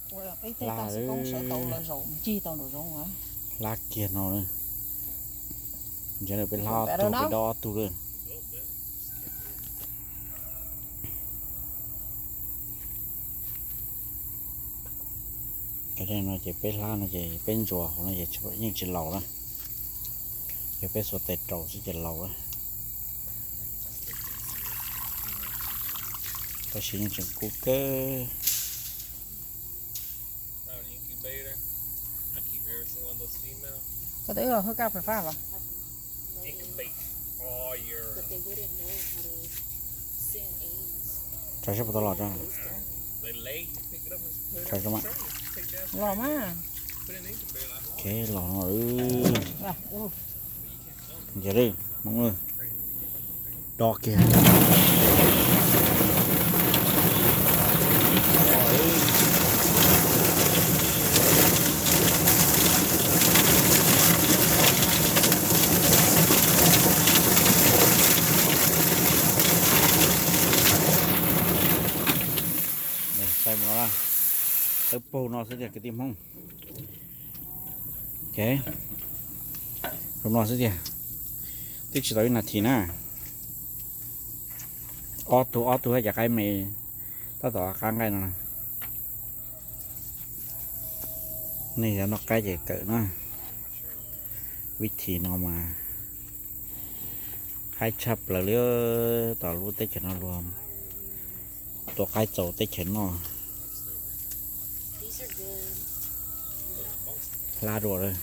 Hlab, hlab kiag no na. Ntsia peb hlab ob tug, peb dob ob tug lawm. Cov no ces peb hlab no ces peb ntsuas hauv no ces yeej tsis laus na. Yog peb xuas tes rau xwb ces laus na. Tab sis yeej tseem kub kawg. Koj twb hwj kaj fais fab los? Tso seb puas tau los tso. Tso seb mas. Los mas. Los no. Ntsia lawm, Hmoob lawm. Do kiag. Saib mus no, tawb paug no xwb tiag kwv tij Hmoob. Ok, zoo no xwb tiag, twb tsis tau ib nas this na. Ob tug ob tug cov qaib me tab tom qab nqaij no. Nej yog noj qaib ces kawm na. Vib thim no mas haib tshaj plaws li, tom lub teb chaws no luag tua qaib txaus teb chaws noj. Hlab dua lawm.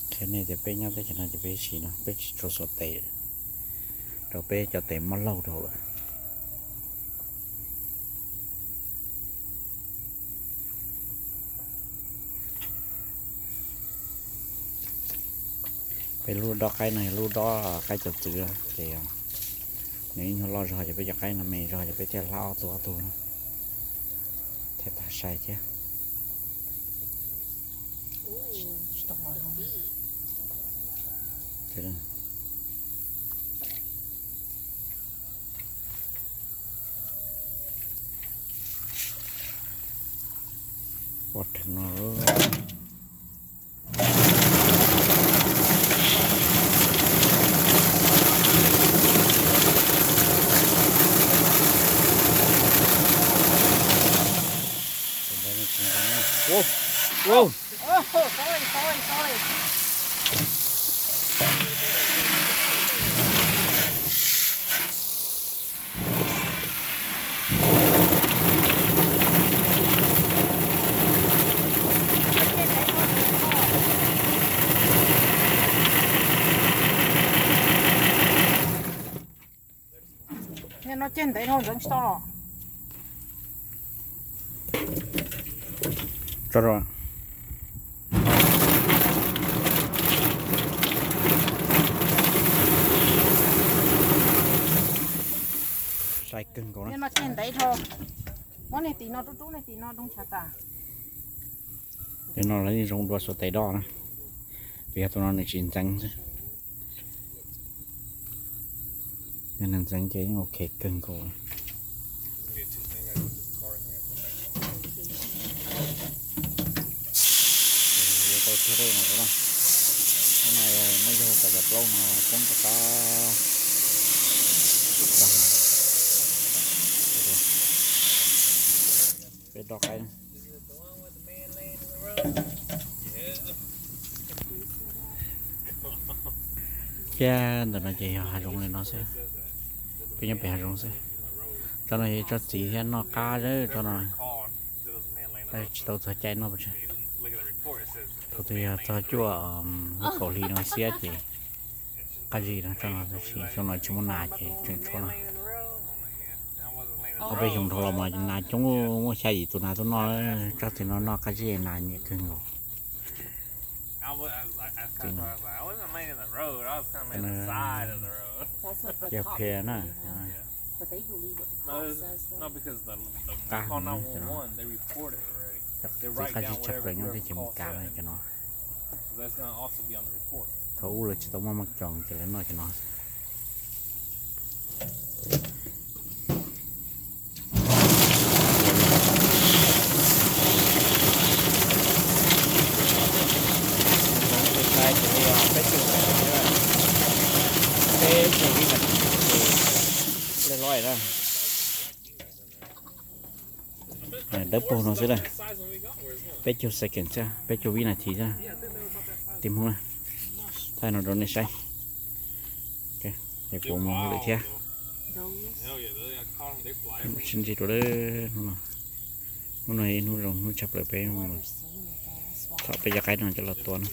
Qhia nej tias peb nyob teb chaws no ces peb siv no, peb tsis tshua xuas tes rau peb cov tes mob laug dhau lawm. Peb lub dob qaib no yog lub dob qaib cov txwv ces nws ib nyuag loj zog ces peb cov qaib no me zog ces peb thiaj hlab ob tug ob tug thiaj tag sai thiab. Ua rheev no. Noj ceg ntev dhau ntxeev tsis tau los. Tso rau. Sai kawg nkaus na. Noj ceg ntev dhau. Muab niag tim no rub rub niag tim no rau tshav tas. Tej no lawv yeej zoo dua xuas tes dob na, vim yog tus no nws tsis ntxeev xwb. Yog nws ntxeev ces yeej ok kawg nkaus. Yuav tau tshuaj dej no rau na. Hnub no muab yog kom cov plaub no poob rov qab. Peb dob qaib. Thiab ntawm no ces yog hav zoov li no xwb. Peb nyob pem hav zoov xwb. Tsob no yog tsob txiv thiab noj qab zeb tsob no. Tab sis tsis tau txog caij noj pes tsawg. Thaum twg yog txog cuaj lub kaum hli no xiab ces qab zib no tsob no, tab sis xyoo no tsis muaj nas ces tseem tshuav no. Ob peb xyoos dhau los mas nas coob, muaj xya yim tus nas tuaj noj, tsob txiv no noj qab zib nas nyiam kawg nkaus. Yog phe na, qab no, cov txiv qab zib tshaj plaws nyob teb chaws Amelikas no cov no. Thaum ub lawv tsis tau muaj maj coos ces lawv noj cov no. Peb caug, peb caug vib na, loj loj na. Dawb paug no xwb na. Peb caug second xwb, peb caug vib nas this xwb. Tib Hmoob na, thaij no rau nej saib. Es kuv mus hauj lwm thiab. Sib ntsib dua hnub no. Hnub no ib hnub zoo hnub tshaj plaws peb mus tham peb cov qaib no coj los tua na.